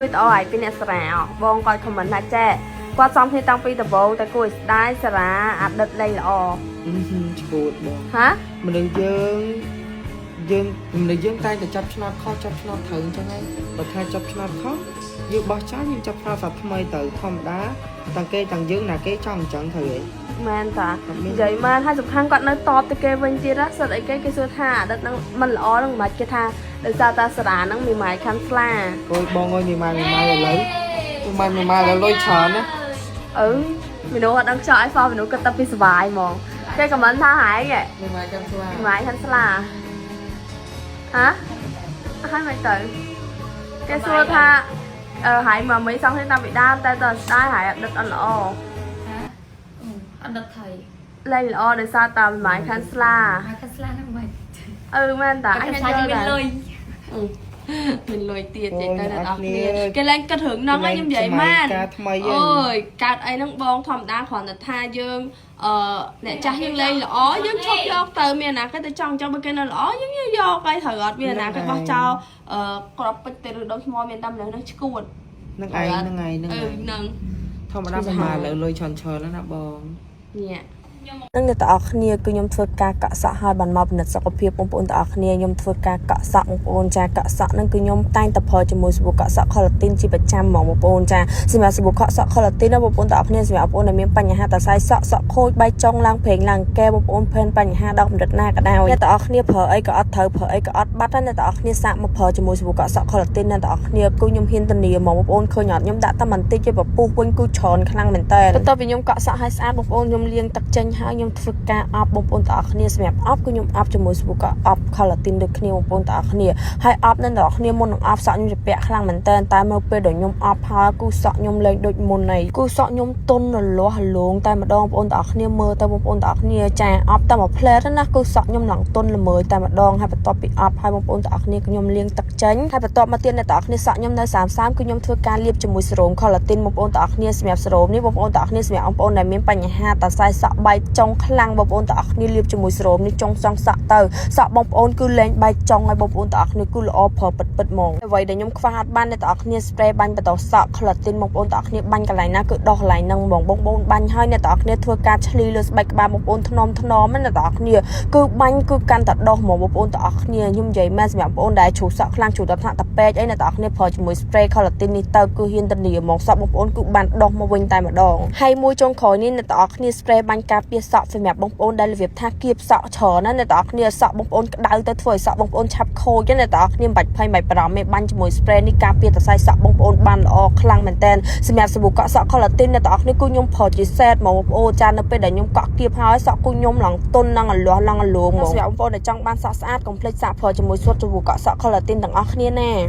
វីដេអូឲ្យពីអ្នកសារាបងគាត់ comment ថាចេះគាត់សំគ្នាតាំងពីដំបូងតែគួរឲ្យស្ដាយសារាអតីតលែងល្អ អឺហឹមឈួតបង ហា មនុស្សយើងយើងមនុស្សយើងតែងតែចាប់ឆ្នោតខុសចាប់ឆ្នោតត្រូវអញ្ចឹងហើយបើថាចាប់ឆ្នោតខុសយើងបោះចោលយើងចាប់ឆ្នោតសាថ្មីទៅធម្មតាទាំងគេទាំងយើងណាគេចង់អញ្ចឹងត្រូវហី មែនតា អត់មាន និយាយមែនហើយសំខាន់គាត់នៅតបទៅគេវិញទៀតណាសិតអីគេគេសួរថាអតីតហ្នឹងមិនល្អហ្នឹងមិនគេថាដោយសារតាសារាហ្នឹងមានម៉ាយខាន់ស្លា អូយបងអើយមីម៉ាយមីម៉ាយឥឡូវមីម៉ាយមីម៉ាយឥឡូវលុយច្រើនណា អឺមនុស្សអត់ដឹងចោលអីសោះមនុស្សគិតតែពីសុបាយហ្មងគេ comment ថាហែងហ៎ មីម៉ាយកាន់ស្លា ម៉ាយខាន់ស្លាហាហើយមិនទៅគេសួរថាអឺហែងមកមីសងគ្នាតាមពីដើមតែតស្ដាយហែងអត់ដិតអត់ល្អ ហាអត់ដិតថៃ លែងល្អដោយសារតាមម៉ាយខាន់ស្លា មកខាស្លាហ្នឹងមិន អឺមែនតា អញស្លាមានលុយ មានលុយទៀតចេះទៅអ្នកនរគ្នាគេលែងគិតរឿងហ្នឹងហើយខ្ញុំនិយាយមែន ការថ្មី អូយកើតអីហ្នឹងបងធម្មតាគ្រាន់តែថាយើងអឺអ្នកចាស់យើងលេងល្អយើងឈប់យកទៅមានណាគេទៅចង់ចង់បើគេនៅល្អយើងយកហើយត្រូវអត់មានណាគេបោះចោលអឺក្របពេជ្រទៅឬដុំថ្មមានតែម្ល៉េះហ្នឹងឈួត នឹងឯងនឹងឯងនឹង អឺ ឯង ហ្នឹង ធម្មតាមីម៉ាយឥឡូវលុយច្រើនច្រើនណាស់ណាបង ញ៉ានឹងអ្នកទាំងអស់គ្នាគឺខ្ញុំធ្វើការកក់សក់ហើយបានមកពិនិត្យសុខភាពបងប្អូនទាំងអស់គ្នាខ្ញុំធ្វើការកក់សក់បងប្អូនចាកក់សក់ហ្នឹងគឺខ្ញុំតែងតែប្រើជាមួយសាប៊ូកក់សក់ Collagen ជាប្រចាំហ្មងបងប្អូនចាសម្រាប់សាប៊ូកក់សក់ Collagen ណាបងប្អូនទាំងអស់គ្នាសម្រាប់បងប្អូនដែលមានបញ្ហាតសៃសក់សក់ខូចបែកចុងឡើងព្រេងឡើងកែបងប្អូនភ័យបញ្ហាដល់កម្រិតណាក៏ដោយអ្នកទាំងអស់គ្នាប្រើអីក៏អត់ត្រូវប្រើអីក៏អត់បាត់ដែរអ្នកទាំងអស់គ្នាសាកមកប្រើជាមួយសាប៊ូកក់សក់ Collagen អ្នកទាំងអស់គ្នាគឺខ្ញុំហ៊ានធានាហ្មងបងប្អូនឃើញអត់ខ្ញុំដាក់តែបន្តិចទេពពុះវិញគឺច្រើនខ្លាំងមែនតើបន្ទាប់ពីខ្ញុំកក់សក់ឲ្យស្អាតបងប្អូនខ្ញុំលាងទឹកចេញហើយខ្ញុំធ្វើការអប់បងប្អូនទាំងអស់គ្នាសម្រាប់អប់គឺខ្ញុំអប់ជាមួយសាប៊ូកក់អប់ Collagen ដូចគ្នាបងប្អូនទាំងអស់គ្នាហើយអប់នឹងទាំងអស់គ្នាមុននឹងអប់សក់ខ្ញុំជាពាក់ខ្លាំងមែនតើតែមកពេលដែលខ្ញុំអប់ហើយគូសក់ខ្ញុំលែងដូចមុនហើយគូសក់ខ្ញុំទន់រលាស់រលោងតែម្ដងបងប្អូនទាំងអស់គ្នាមើលទៅបងប្អូនទាំងអស់គ្នាចាអប់តែមួយផ្លែតណាគូសក់ខ្ញុំឡើងទន់ល្មើយតែម្ដងហើយបន្ទាប់ពីអប់ហើយបងប្អូនទាំងអស់គ្នាខ្ញុំលាងទឹកចេញហើយបន្ទាប់មកទៀតអ្នកទាំងអស់គ្នាសក់ខ្ញុំនៅ30គឺខ្ញុំធ្វើការលាបជាមួយសេរ៉ូម Collagen បងប្អូនទាំងអស់គ្នាសម្រាប់សេរ៉ូមនេះបងប្អូនទាំងអស់គ្នាសម្រាប់បងប្អូនដែលមានបញ្ហាតសៃសក់បែកចុងខ្លាំងបងប្អូនទាំងអស់គ្នាលាបជាមួយសេរ៉ូមនេះចុងសងសក់ទៅសក់បងប្អូនគឺលែងបែកចុងហើយបងប្អូនទាំងអស់គ្នាគឺល្អប្រើពិតពិតហ្មងអ្វីដែលខ្ញុំខ្វះអត់បានអ្នកទាំងអស់គ្នា spray បាញ់បន្តសក់ Collagen បងប្អូនទាំងអស់គ្នាបាញ់កន្លែងណាគឺដោះកន្លែងហ្នឹងហ្មងបងប្អូនបាញ់ហើយអ្នកទាំងអស់គ្នាធ្វើការឆ្លីលើស្បែកក្បាលបងប្អូនថ្នមថ្នមណាអ្នកទាំងអស់គ្នាគឺបាញ់គឺកាន់តែដោះហ្មងបងប្អូនទាំងអស់គ្នាខ្ញុំនិយាយមែនសម្រាប់បងប្អូនដែលជ្រុះសក់ខ្លាំងជ្រុះដល់ថ្នាក់តាពេកអីអ្នកទាំងអស់គ្នាប្រើជាមួយ spray Collagen នេះទៅគឺហ៊ានធានាហ្មងសក់បងប្អូនគឺបានដោះមកវិញតែម្ដងហើយមួយចុងក្រោយនេះអ្នកទាំងអស់គ្នា spray បាញ់ការពារសក់សម្រាប់បងប្អូនដែលរបៀបថាគៀបសក់ច្រើនណាអ្នកទាំងអស់គ្នាសក់បងប្អូនក្តៅទៅធ្វើឲ្យសក់បងប្អូនឆាប់ខូចណាអ្នកទាំងអស់គ្នាមិនបាច់ភ័យមិនបាច់បារម្ភទេបាញ់ជាមួយ spray នេះការពារតសៃសក់បងប្អូនបានល្អខ្លាំងមែនតើសម្រាប់សាប៊ូកក់សក់ Collagen អ្នកទាំងអស់គ្នាគឺខ្ញុំប្រើជា set ហ្មងបងប្អូនចានៅពេលដែលខ្ញុំកក់គៀបហើយសក់គឺខ្ញុំឡើងទន់ឡើងរលាស់ឡើងរលោងហ្មងសម្រាប់បងប្អូនដែលចង់បានសក់ស្អាតកុំភ្លេចសាកប្រើជាមួយសុទ្ធសាប៊ូកក់សក់ Collagen ទាំងអស់គ្នាណា។